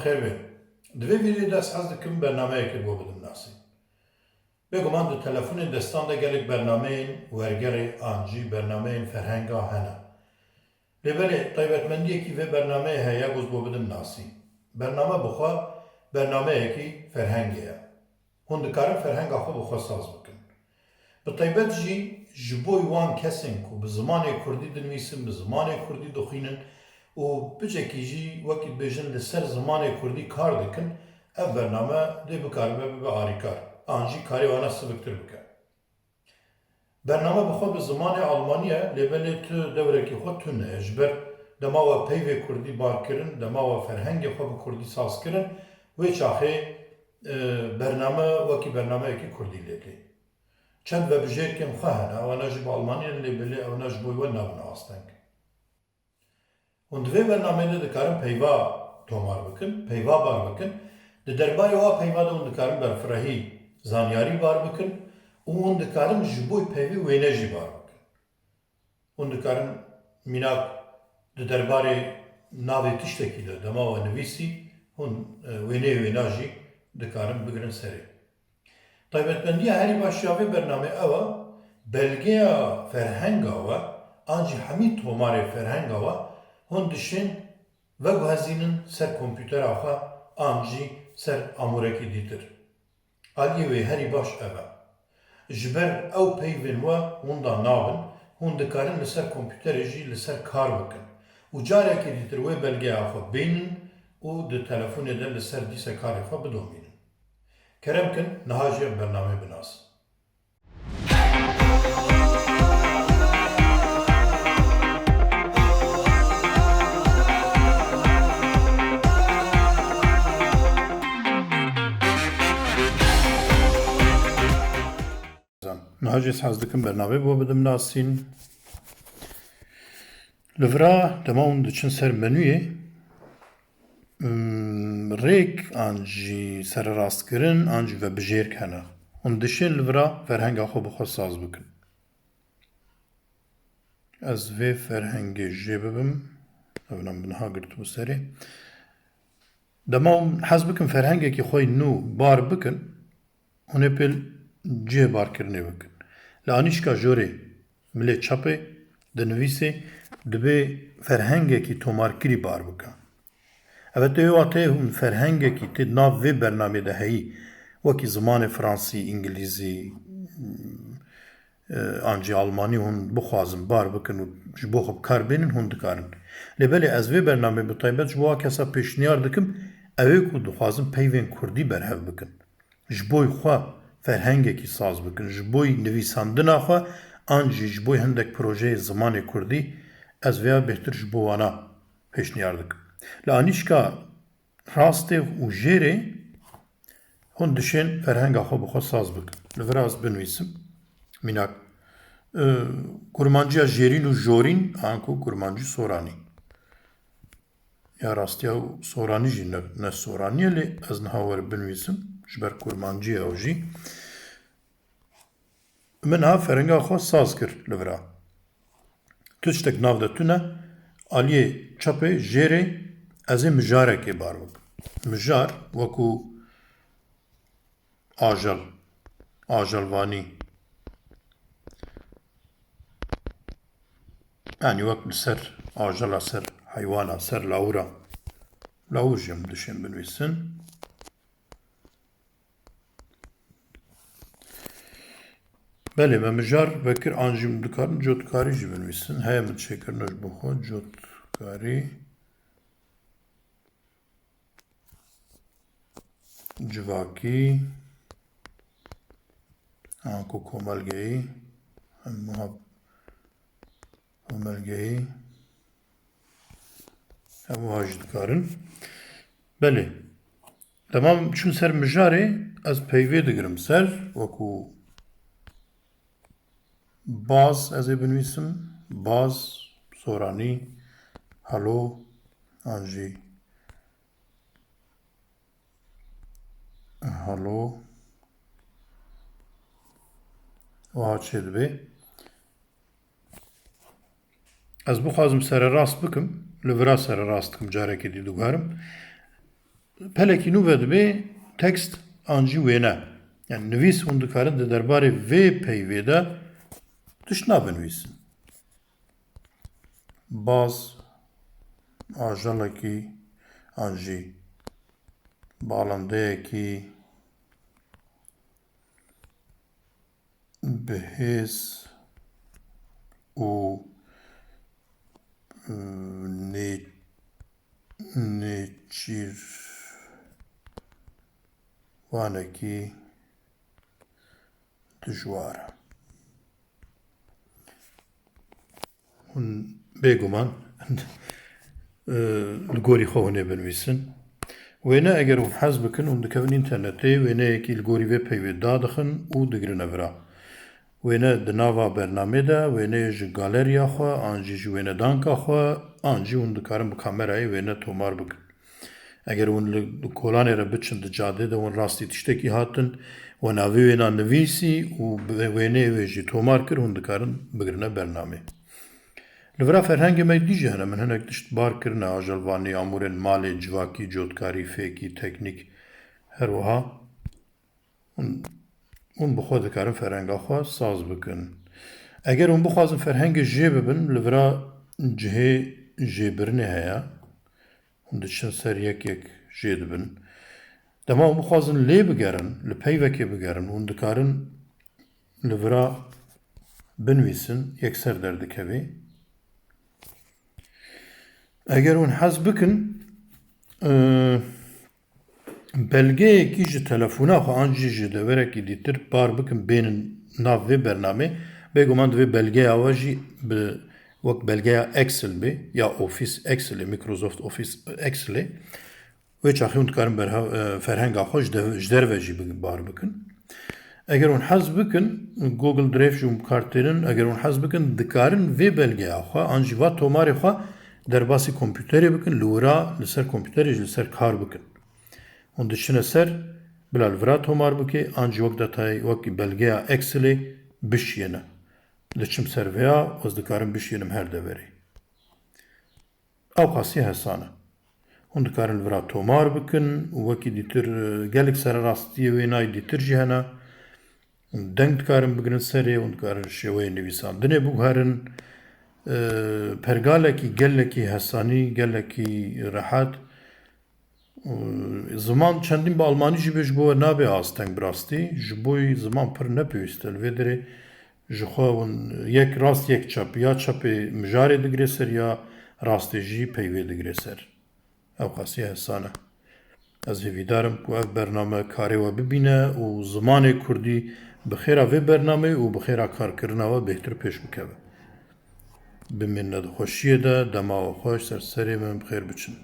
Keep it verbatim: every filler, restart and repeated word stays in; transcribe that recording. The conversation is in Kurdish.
Xêr be. Di vê vîdyoyê de ez hez dikim bernameyekê bo bidim nasîn. Bêguman di telefonên destan de gelek bernameyên wergerê an jî bernameyên ferhenga hene. Lê belê taybetmendiyekî vê bernameyê heye, ya ku ez bo bidim nasîn. Bername bi xwe bernameyekî ferhengê ye. Hûn dikarin ferhenga xwe bi xwe saz bikin. Bi taybet jî ji bo wan kesên ku bi zimanê kurdî dinivîsin, bi zimanê kurdî dixwînin û bicekî jî wekî dibêjin li ser zimanê kurdî kar dikin, ev bername dê bikaribe bibe arîkar an jî karê wana siviktir bike. Bername bi xwe bi zimanê almanî ye, lê belê tu dewrekî xwe tune ye. Ji ber dema we peyvê kurdî bar kirin, dema we ferhengê xwe bi kurdî saz kirin, wê çaxê, e, bername wekî bernameyekî kurdî lê tê. Çend vebijêrkên xwe hene, ewana jî bi almanî ne, lê belê ewna ji bo we nabin asteng. Hûn di vê bernameyê de dikarin peyva tomar bikin, peyva bar bikin. Di derbarê wa peyva de hûn dikarin berfirehî zanyarî bar bikin û hûn dikarin ji bo peyvê wêne jî bar bikin. Hûn dikarin mînak di derbarê navê tiştekî de dema we nivîsî, hûn, e, wêneyê wêna jî dikarin bigirin serê. Taybetmendiya herî baş ya vê bernamê ew e, belgeya ferhenga we an jî hemî tomarê ferhenga we hûn dişên veguhezînin ser kompûtera xwe an jî ser amûrekî dîtir. Aliyê wê herî baş ev e. Ji ber ew peyvên we winda nabin, hûn dikarin li ser kompûterê jî li ser kar bikin û carekê dîtir wê belgeya xwe bînin û di telefonê de li ser dîsekarê xwe bidomînin. Kerem kin, niha jî ev bernameyê binasin. Niha jî ez hez dikim bernameyê bo bidim nasîn. Li vira dema hûn diçin ser menûyê, Hmm, rêk an jî sererastkirin an jî vebijêrk hene. Hûn dişên li vira ferhenga xwe bi xwe saz bikin. Ez vê ferhengê jê bibim. Ev nam bi niha girtibû serê. Dema hûn hez bikin ferhengekî xwe yî nû bar bikin, hûn ê pêl cihê barkirinê bikin. Li anîşka jorê milê çapê dinivîsê dibê ferhengekî tomarkirî bar bike. Ev tê wê wateyê hûn ferhengekî tê nav vê bernamê de heyî, wekî zimanê fransî, îngilîzî, e, an jî almanî hûn bixwazin bar bikin û ji bo xwe bi kar bênin, hûn dikarin. Lê belê ez vê bernamê bi taybet ji bo wa kesa pêşniyar dikim, ew ê ku dixwazin peyvên kurdî berhev bikin. Ji bo xwe ferhengekî saz bikin, ji bo nivîsandina xwe an jî ji bo hindek projeyê zimanê kurdî, ez vêya bêhtir ji bo wana pêşniyar dikim. Li anîşka rastê û jêrê hûn dişên ferhenga xwe bi xwe saz bikin. Li vir ez binivîsim. Mînak, e, kurmanciya jêrîn û jorîn, anku kurmancî soranî. Ya rastiya û soranî jî ne, ne soranî ye, lê ez niha were binivîsim, ji ber kurmancî ye ew jî. Min niha ferhenga xwe saz kir li vira. Tiştek nav de tune, aliyê çapê jêrê ez ê mijarekê bar bikim. Mijar wekû ajal, ajalvanî. Yanî wek li ser ajala, ser heywana, ser lawira. Lawir jî em dişên binivîsin. Belê, me mijar vekir an jî min dikarin cotkarî jî binivîsin. Heye min çêkirine ji bo xwe cotkarî. Civakî, anku komelgeyî, em wiha komelgeyî, em wiha jî dikarin. Belê, dema çûn ser mijarê, ez peyvê digirim ser, wekû baz ez ê binivîsim, baz, soranî, halo, an jî Halo. Wiha çêdibe. Ez bixwazim sererast bikim, li vira sererast dikim, carekê dî diguherim. Pelekî nû ve dibe tekst an jî wêne. Yani nivîs hûn dikarin di derbarê vê peyvê de tişt nabinivîsin. Baz, ajalekî an jî balindeyekî bihêz û nê-, nêçîrvanekî dijwar e. Hûn bêguman, e, li gorî xwe hûn ê binivîsin. Wêne eger hûn hez bikin, hûn dikevin înternetê, wêneyekî li gorî vê peyvê dadixin û digirine vira. Wêne di nava bernamê de, wêneyê ji galeriya xwe, an jî ji wênedanka xwe, an jî hûn dikarin bi kamerayê wêne tomar bikin. Eger hûn li kolanê re biçin di cadê de hûn rastî tiştekî hatin, we navê wêna nivîsî û bi wêneyê wê jî tomar kir, hûn dikarin bigirine bernamê. Li vira ferhengê me dî jî hene, min hinek tişt bar kirine, ajelvanî, amûrên malê, civakî, cotkarî, fêkî, teknîk, her wiha hûn, hûn bi xwe dikarin ferhenga xwe saz bikin. Eger hûn bixwazin ferhengê jê bibin, li vira cihê jêbirinê heye. Hûn diçin ser yek yek jê dibin. Dema hûn bixwazin lê bigerin, li peyvekê bigerin, hûn dikarin li vira binivîsin, yekser derdikevê. Eger hûn hez bikin, e, belgeyekî ji telefona xwe an jî ji deverekî dîtir bar bikin bênin nav vê bernamê. Bêguman divê belgeya we jî bi wek belgeya Excel bê ya Office Excelê, Microsoft Office Excelê. Wê çaxê hûn dikarin berha-, e, ferhenga xwe ji dev-, ji derve jî bi-, bar bikin. Eger hûn hez bikin, Google Drive jî hûn bi kar tênin, eger hûn hez bikin, dikarin vê belgeya xwe an jî va tomarê xwe derbasî kompûterê bikin, li wira li ser kompûterê jî li ser kar bikin. Hûn diçine ser, bila li vira tomar bike, an jî wek detayê, wek belgeya Excelê bişiyêne. Diçim ser vêya, ez dikarim bişiyênim her deverê. Ew qasî hesan e. Hûn dikarin li vira tomar bikin û wekî dîtir, e, gelek sererastiyê wênayî dîtir jî hene. Hûn deng dikarin bigirin serê, hûn dikarin şêweyê nivîsandinê biguherin. E, pergalekî gelekî hesanî, gelekî rehet. Ziman çendîn bi almanî jî bê ji bo we nabe asteng bi rastî. Ji bo ziman pir ne pêwîst e. Li vê derê ji xwe hûn yek rast yek çep, ya çepê mijarê digire ser ya rastê jî peyvê digire ser. Ew qasî hesan e. Ez hêvîdar im ku ev bername karê we bibîne û zimanê kurdî bi xêra vê bernameyê û bi xêra karkirina we bêhtir pêş bikeve. Bimînin di xweşiyê de, dema we xweş, ser serê me, bi xêr biçin.